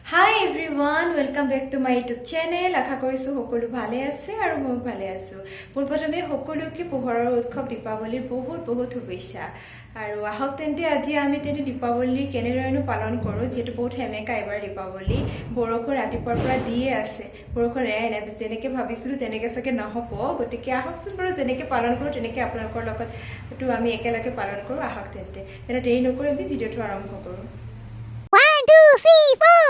Hi everyone, welcome back to my YouTube channel. আশা কৰিছোঁ সকলো ভালে আছে আৰু ময়ো ভালে আছোঁ। পোনপ্ৰথমে সকলোকে পোহৰৰ উৎসৱ দীপাৱলীৰ বহুত বহুত শুভেচ্ছা। আৰু আহক তেন্তে, আজি আমি তেন্তে দীপাৱলী কেনেধৰণে পালন কৰোঁ। যিহেতু বহুত সেমেকা এইবাৰ দীপাৱলী, বৰষুণ ৰাতিপুৱাৰ পৰা দিয়ে আছে, বৰষুণ এৰাই নাই। যেনেকৈ ভাবিছিলোঁ তেনেকৈ চাগে নহ'ব। গতিকে আহকচোন বাৰু, যেনেকৈ পালন কৰোঁ তেনেকৈ আপোনালোকৰ লগতো আমি একেলগে পালন কৰোঁ। আহক তেন্তে, তেনে দেৰি নকৰি আমি ভিডিঅ'টো আৰম্ভ কৰোঁ। One, two, three, four.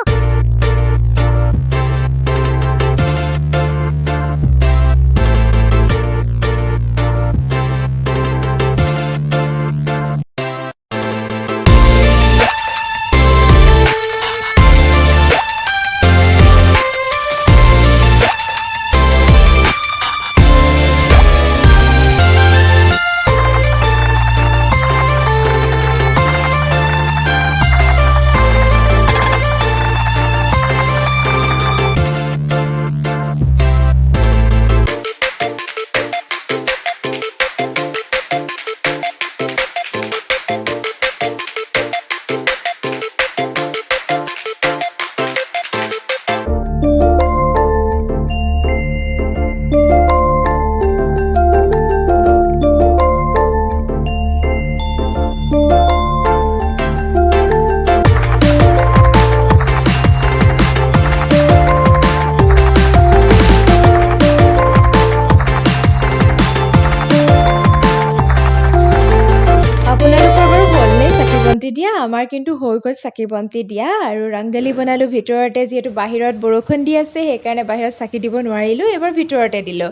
আপোনালোকৰ বাৰু হ'লনে চাকি বন্তি দিয়া? আমাৰ কিন্তু হৈ গ'ল চাকি বন্তি দিয়া আৰু ৰংগলী বনালোঁ ভিতৰতে। যিহেতু বাহিৰত বৰষুণ দি আছে, সেইকাৰণে বাহিৰত চাকি দিব নোৱাৰিলোঁ, এইবাৰ ভিতৰতে দিলোঁ।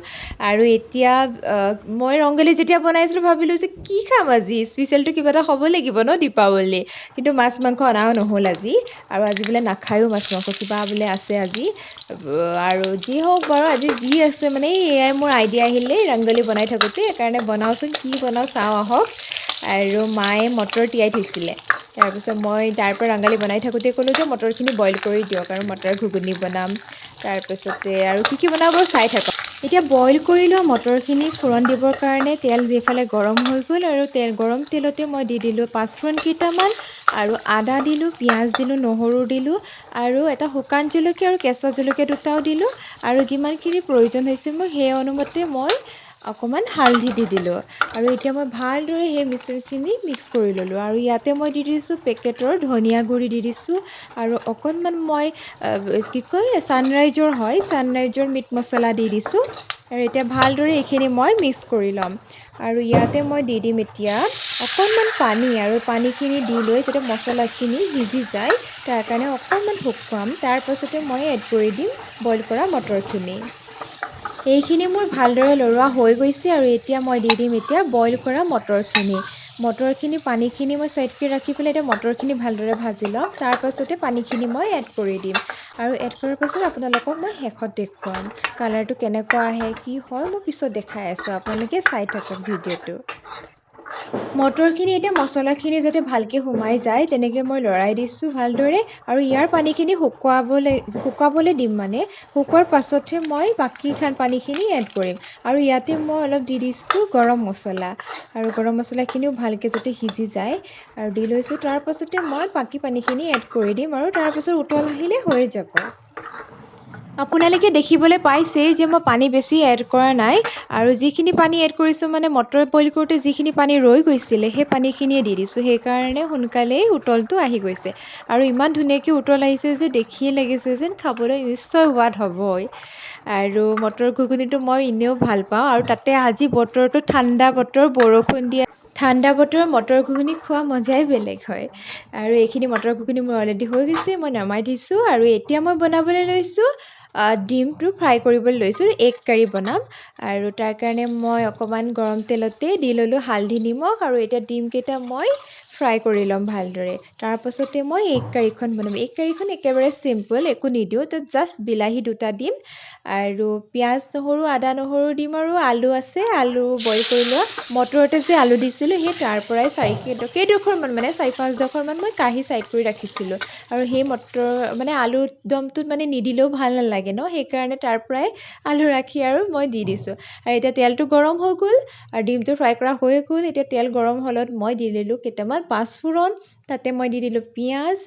আৰু এতিয়া মই ৰংগলী যেতিয়া বনাইছিলোঁ, ভাবিলোঁ যে কি খাম আজি, স্পেচিয়েলটো কিবা এটা হ'ব লাগিব ন দীপাৱলী। কিন্তু মাছ মাংস অনাও নহ'ল আজি। আৰু আজি বোলে নাখায়ো মাছ মাংস, কিবা বোলে আছে আজি। আৰু যি হওক বাৰু, আজি যি আছে মানে এয়াই মোৰ আইডিয়া আহিলে ৰংগলী বনাই থাকোঁতে, সেইকাৰণে বনাওঁচোন, কি বনাওঁ চাওঁ আহক। আৰু মায়ে মটৰ তিয়াই থৈছিলে। তাৰপিছত মই তাৰ পৰা ৰংগালী বনাই থাকোঁতে ক'লোঁ যে মটৰখিনি বইল কৰি দিয়ক আৰু মটৰ ঘুগুনি বনাম। তাৰপিছতে আৰু কি কি বনাব চাই থাকক। এতিয়া বইল কৰি লোৱা মটৰখিনি ফোৰণ দিবৰ কাৰণে তেল যিফালে গৰম হৈ গ'ল আৰু তেল গৰম তেলতে মই দি দিলোঁ পাঁচফোৰণ কেইটামান আৰু আদা দিলোঁ, পিঁয়াজ দিলোঁ, নহৰু দিলোঁ আৰু এটা শুকান জলকীয়া আৰু কেঁচা জলকীয়া দুটাও দিলোঁ। আৰু যিমানখিনি প্ৰয়োজন হৈছে মোক, সেই অনুমতে মই অকণমান হালধি দি দিলোঁ। আৰু এতিয়া মই ভালদৰে সেই মিশ্ৰণখিনি মিক্স কৰি ল'লোঁ। আৰু ইয়াতে মই দি দিছোঁ পেকেটৰ ধনিয়া গুড়ি দি দিছোঁ আৰু অকণমান মই কি কয়, ছানৰাইজৰ হয়, ছানৰাইজৰ মিট মছলা দি দিছোঁ। আৰু এতিয়া ভালদৰে এইখিনি মই মিক্স কৰি ল'ম। আৰু ইয়াতে মই দি দিম এতিয়া অকণমান পানী। আৰু পানীখিনি দি লৈ যাতে মছলাখিনি সিজি যায়, তাৰ কাৰণে অকণমান শুকুৱাম। তাৰপাছতে মই এড কৰি দিম বইল কৰা মটৰখিনি। এইখিনি মোৰ ভালদৰে লৰোৱা হৈ গৈছে আৰু এতিয়া মই দি দিম এতিয়া বইল কৰা মটৰখিনি। মটৰখিনি পানীখিনি মই ছাইডকৈ ৰাখি পেলাই এতিয়া মটৰখিনি ভালদৰে ভাজি ল'ম। তাৰপাছতে পানীখিনি মই এড কৰি দিম। আৰু এড কৰাৰ পাছত আপোনালোকক মই শেষত দেখুৱাম কালাৰটো কেনেকুৱা আহে, কি হয়, মই পিছত দেখাই আছোঁ। আপোনালোকে চাই থাকক ভিডিঅ'টো। মটৰখিনি এতিয়া মছলাখিনি যাতে ভালকৈ সোমাই যায়, তেনেকৈ মই লৰাই দিছোঁ ভালদৰে। আৰু ইয়াৰ পানীখিনি শুকুৱাবলৈ দিম, মানে শুকোৱাৰ পাছতহে মই বাকী পানীখিনি এড কৰিম। আৰু ইয়াতে মই অলপ দি দিছোঁ গৰম মছলা। আৰু গৰম মছলাখিনিও ভালকৈ যাতে সিজি যায় আৰু দি লৈছোঁ। তাৰপাছতে মই বাকী পানীখিনি এড কৰি দিম আৰু তাৰপাছত উতল আহিলে হৈ যাব। আপোনালোকে দেখিবলৈ পাইছেই যে মই পানী বেছি এড কৰা নাই। আৰু যিখিনি পানী এড কৰিছোঁ, মানে মটৰ বইল কৰোঁতে যিখিনি পানী ৰৈ গৈছিলে, সেই পানীখিনিয়ে দি দিছোঁ। সেইকাৰণে সোনকালেই উতলটো আহি গৈছে। আৰু ইমান ধুনীয়াকৈ উতল আহিছে যে দেখিয়ে লাগিছে যেন খাবলৈ নিশ্চয় সোৱাদ হ'বই। আৰু মটৰ ঘুগুনিটো মই এনেও ভাল পাওঁ। আৰু তাতে আজি বতৰটো ঠাণ্ডা বতৰ, বৰষুণ দিয়া, ঠাণ্ডা বতৰৰ মটৰ ঘুগুনি খোৱা মজাই বেলেগ হয়। আৰু এইখিনি মটৰ ঘুগুনি মোৰ অলৰেডি হৈ গৈছে, মই নমাই দিছোঁ। আৰু এতিয়া মই বনাবলৈ লৈছোঁ, ডিমটো ফ্ৰাই কৰিবলৈ লৈছোঁ, এগ কাৰী বনাম। আৰু তাৰ কাৰণে মই অকণমান গৰম তেলতে দি ল'লোঁ হালধি, নিমখ। আৰু এতিয়া ডিমকেইটা মই ফ্ৰাই কৰি ল'ম ভালদৰে। তাৰপাছতে মই এগ কাৰীখন বনাম। এগ কাৰীখন একেবাৰে চিম্পল, একো নিদিওঁ তাত, জাষ্ট বিলাহী দুটা দিম আৰু পিঁয়াজ, নহৰু, আদা নহৰু দিম। আৰু আলু আছে, আলু বইল কৰি লোৱা। মটৰতে যে আলু দিছিলোঁ, সেই তাৰ পৰাই চাৰি কেইডোখৰমান, মানে চাৰি পাঁচডোখৰমান মই কাঢ়ি ছাইড কৰি ৰাখিছিলোঁ। আৰু সেই মটৰ মানে আলু দমটোত মানে নিদিলেও ভাল নালাগে ন, সেইকাৰণে তাৰ পৰাই আলু ৰাখি আৰু মই দি দিছোঁ। আৰু এতিয়া তেলটো গৰম হৈ গ'ল আৰু ডিমটো ফ্ৰাই কৰা হৈ গ'ল। এতিয়া তেল গৰম হ'লত মই দি দিলোঁ কেইটামান পাঁচফোৰণ। তাতে মই দি দিলোঁ পিঁয়াজ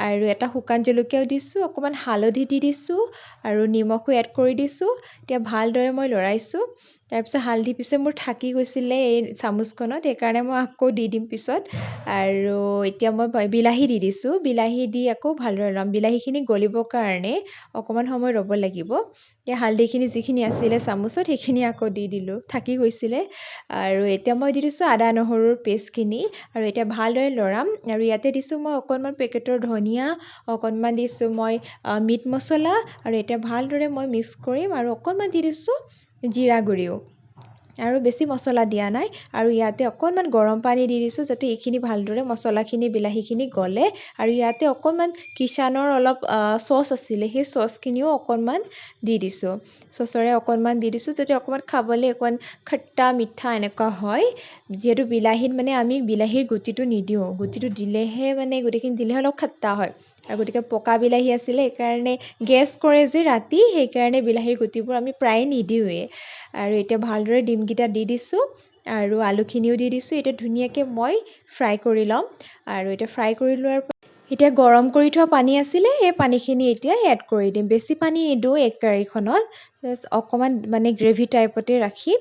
আৰু এটা শুকান জলকীয়াও দিছোঁ, অকণমান হালধি দি দিছোঁ আৰু নিমখো এড কৰি দিছোঁ। এতিয়া ভালদৰে মই লৰাইছোঁ। তাৰপিছত হালধি পিছে মোৰ থাকি গৈছিলে এই চামুচখনত, সেইকাৰণে মই আকৌ দি দিম পিছত। আৰু এতিয়া মই বিলাহী দি দিছোঁ। বিলাহী দি আকৌ ভালদৰে লৰাম। বিলাহীখিনি গলিবৰ কাৰণে অকণমান সময় ৰ'ব লাগিব। এতিয়া হালধিখিনি যিখিনি আছিলে চামুচত সেইখিনি আকৌ দি দিলোঁ, থাকি গৈছিলে। আৰু এতিয়া মই দি দিছোঁ আদা নহৰুৰ পেষ্টখিনি আৰু এতিয়া ভালদৰে লৰাম। আৰু ইয়াতে দিছোঁ মই অকণমান পেকেটৰ ধনিয়া, অকণমান দিছোঁ মই মিট মছলা। আৰু এতিয়া ভালদৰে মই মিক্স কৰিম আৰু অকণমান দি দিছোঁ জিৰা গুড়িও, আৰু বেছি মছলা দিয়া নাই। আৰু ইয়াতে অকণমান গৰম পানী দি দিছোঁ যাতে এইখিনি ভালদৰে মছলাখিনি বিলাহীখিনি গলে। আৰু ইয়াতে অকণমান কিষাণৰ অলপ চচ আছিলে, সেই চচখিনিও অকণমান দি দিছোঁ, চচৰে অকণমান দি দিছোঁ যাতে অকণমান খাবলৈ অকণমান খট্টা মিঠা এনেকুৱা হয়। যিহেতু বিলাহীত মানে আমি বিলাহীৰ গুটিটো নিদিওঁ, গুটিটো দিলেহে মানে গোটেইখিনি দিলেহে অলপ খট্টা হয়। আৰু গতিকে পকা বিলাহী আছিলে সেইকাৰণে গেছ কৰে যে ৰাতি, সেইকাৰণে বিলাহীৰ গুটিবোৰ আমি প্ৰায়ে নিদিওঁৱেই। আৰু এতিয়া ভালদৰে ডিমকেইটা দি দিছোঁ আৰু আলুখিনিও দি দিছোঁ। এতিয়া ধুনীয়াকৈ মই ফ্ৰাই কৰি ল'ম। আৰু এতিয়া ফ্ৰাই কৰি লোৱাৰ এতিয়া গৰম কৰি থোৱা পানী আছিলে, সেই পানীখিনি এতিয়া এড কৰি দিম। বেছি পানী নিদিওঁ এগ কাৰীখনত, জাষ্ট অকণমান মানে গ্ৰেভি টাইপতে ৰাখিম।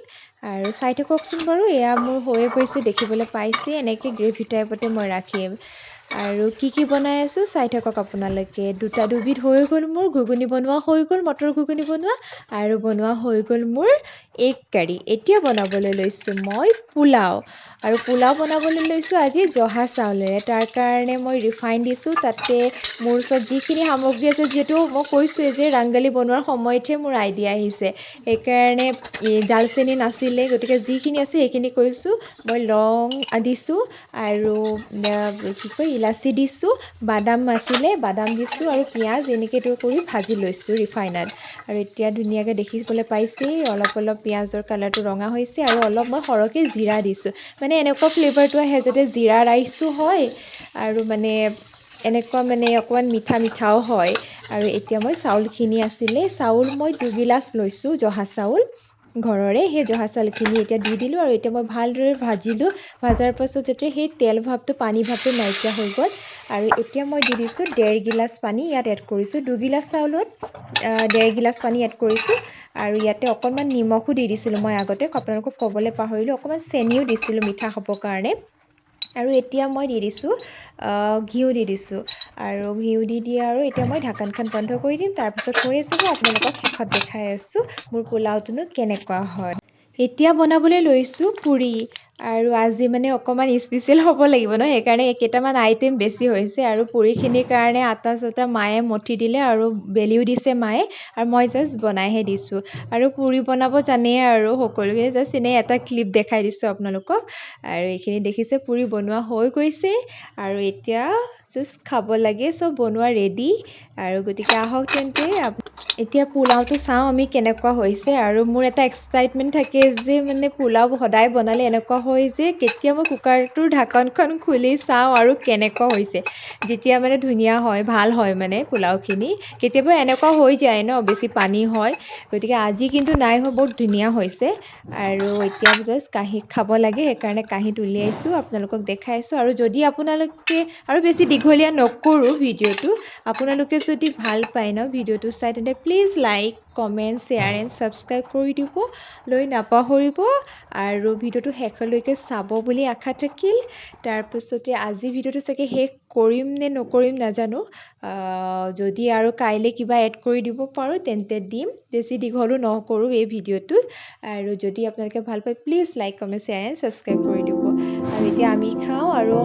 আৰু চাই থাককচোন বাৰু, এয়া মোৰ হৈয়ে গৈছে, দেখিবলৈ পাইছে। এনেকৈ গ্ৰেভি টাইপতে মই ৰাখিম। আৰু কি কি বনাই আছোঁ চাই থাকক আপোনালোকে। দুবিধ হৈ গ'ল মোৰ, ঘুগুনি বনোৱা হৈ গ'ল, মটৰ ঘুগুনি বনোৱা, আৰু বনোৱা হৈ গ'ল মোৰ এগ কাৰী। এতিয়া বনাবলৈ লৈছোঁ মই পোলাও। আৰু পোলাও বনাবলৈ লৈছোঁ আজি জহা চাউলেৰে। তাৰ কাৰণে মই ৰিফাইন দিছোঁ, তাতে মোৰ ওচৰত যিখিনি সামগ্ৰী আছে, যিহেতু মই কৈছোঁৱেই যে ৰাংগালী বনোৱাৰ সময়তহে মোৰ আইডিয়া আহিছে, সেইকাৰণে ডালচেনি নাছিলে, গতিকে যিখিনি আছে সেইখিনি কৈছোঁ। মই লং দিছোঁ আৰু কি কয় ইলাচি দিছোঁ, বাদাম আছিলে বাদাম দিছোঁ আৰু পিঁয়াজ এনেকৈ কৰি ভাজি লৈছোঁ ৰিফাইনত। আৰু এতিয়া ধুনীয়াকৈ দেখিবলৈ পাইছেই অলপ অলপ পিঁয়াজৰ কালাৰটো ৰঙা হৈছে। আৰু অলপ মই সৰহকৈ জিৰা দিছোঁ, মানে এনেকুৱা ফ্লেভাৰটো আহে যাতে জিৰা ৰাইচো হয় আৰু মানে এনেকুৱা মানে অকণমান মিঠা মিঠাও হয়। আৰু এতিয়া মই চাউলখিনি আছিলে, চাউল মই 2 গিলাচ লৈছোঁ, জহা চাউল ঘৰৰে, সেই জহা চাউলখিনি এতিয়া দি দিলোঁ। আৰু এতিয়া মই ভালদৰে ভাজিলোঁ। ভজাৰ পাছত যাতে সেই তেল ভাৱটো পানী ভাৱটো নাইকিয়া হৈ গ'ল। আৰু এতিয়া মই দি দিছোঁ 1.5 গিলাচ পানী ইয়াত এড কৰিছোঁ। 2 গিলাচ চাউলত 1.5 গিলাচ পানী এড কৰিছোঁ। আৰু ইয়াতে অকণমান নিমখো দি দিছিলোঁ মই আগতে, আপোনালোকক ক'বলৈ পাহৰিলোঁ। অকণমান চেনিও দিছিলোঁ মিঠা হ'বৰ কাৰণে। আৰু এতিয়া মই দি দিছোঁ ঘিউ দি দিছোঁ। আৰু ঘিউ দি দিয়ে আৰু এতিয়া মই ঢাকনখন বন্ধ কৰি দিম। তাৰপিছত হৈ আছে, মই আপোনালোকক শেষত দেখাই আছোঁ মোৰ পোলাওটোনো কেনেকুৱা হয়। এতিয়া বনাবলৈ লৈছোঁ পুৰি। আৰু আজি মানে অকণমান স্পেচিয়েল হ'ব লাগিব ন, সেইকাৰণে কেইটামান আইটেম বেছি হৈছে। আৰু পুৰিখিনিৰ কাৰণে আটা চাটা মায়ে মঠি দিলে আৰু বেলিও দিছে মায়ে, আৰু মই জাষ্ট বনাইহে দিছোঁ। আৰু পুৰি বনাব জানেই আৰু সকলোৱে, জাষ্ট এনেই এটা ক্লিপ দেখাই দিছোঁ আপোনালোকক। আৰু এইখিনি দেখিছে, পুৰি বনোৱা হৈ গৈছে আৰু এতিয়া জাষ্ট খাব লাগে, চব বনোৱা ৰেডি। আৰু গতিকে আহক তেন্তে, এতিয়া পোলাওটো চাওঁ আমি কেনেকুৱা হৈছে। আৰু মোৰ এটা এক্সাইটমেণ্ট থাকে যে মানে পোলাও সদায় বনালে এনেকুৱা হয় যে কেতিয়া মই কুকাৰটোৰ ঢাকনখন খুলি চাওঁ আৰু কেনেকুৱা হৈছে। যেতিয়া মানে ধুনীয়া হয়, ভাল হয় মানে পোলাওখিনি, কেতিয়াবা এনেকুৱা হৈ যায় ন বেছি পানী হয়, গতিকে আজি কিন্তু নাই হোৱা, বহুত ধুনীয়া হৈছে। আৰু এতিয়া জাষ্ট কাঁহীত খাব লাগে, সেইকাৰণে কাঁহীত উলিয়াইছোঁ, আপোনালোকক দেখাইছোঁ। আৰু যদি আপোনালোকে, আৰু বেছি দীঘলীয়া নকৰোঁ ভিডিঅ'টো, আপোনালোকে যদি ভাল পায় ন ভিডিঅ'টো চাই, তেন্তে please like, comment, share and subscribe কৰি দিব লৈ নাপাহৰিব। আৰু ভিডিঅ'টো শেষলৈকে চাব বুলি আশা থাকিল। তাৰপাছতে আজি ভিডিঅ'টো চাগে শেষ কৰিম নে নকৰিম নাজানো, যদি আৰু কাইলৈ কিবা এড কৰি দিব পাৰোঁ তেন্তে দিম। বেছি দীঘলো নকৰোঁ এই ভিডিঅ'টো। আৰু যদি আপোনালোকে ভাল পায়, please like, comment, share and subscribe কৰি দিব। আৰু এতিয়া আমি খাওঁ। আৰু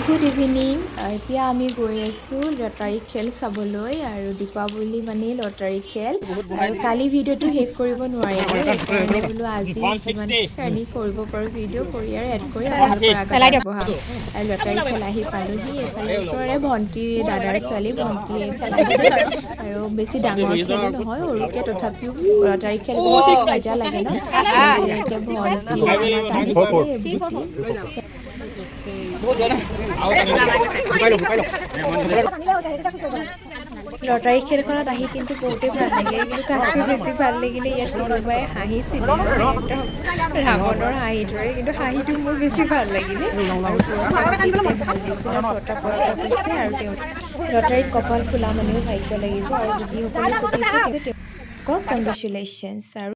গুড ইভিনিং। এতিয়া আমি গৈ আছোঁ লটাৰী খেল চাবলৈ। আৰু দীপাৱলী মানে লটাৰী খেল। আৰু কালি ভিডিঅ'টো শেষ কৰিব নোৱাৰিলোঁ, সেইকাৰণে বোলো আজি যিমানখিনি কৰিব পাৰোঁ ভিডিঅ' কৰি আৰু এড কৰি আপোনালোকৰ আগত আগবঢ়াম। আৰু লটাৰী খেল আহি পালোহি। এইফালে ওচৰৰে ভণ্টি, দাদাৰ ছোৱালী ভণ্টিয়ে খেলাইছে। আৰু বেছি ডাঙৰ খেলো নহয়, সৰুকৈ, তথাপিও লটাৰী খেল মজা লাগে ন। এতিয়া ভণ্টিয়ে আমাৰ টানিছে। লটাৰী খেলখনত আহি কিন্তু বহুতেই ভাল লাগিলে, কিন্তু তাতকৈ বেছি ভাল লাগিলে ইয়াত কোনোবাই হাঁহিছিলে, একদম ৰাৱণৰ হাঁহিটোৰে। কিন্তু হাঁহিটো মোৰ বেছি ভাল লাগিলে। আৰু পুৰস্কাৰ ভাল দিছিলে, ছটা পুৰস্কাৰ পাইছে। আৰু তেওঁ লটাৰীত কপাল খোলা মানেও ভাগ্য লাগিব। আৰু যিসকলে ফুটিছে, তেওঁলোকক কংগ্ৰেচুলেশ্যনছ। আৰু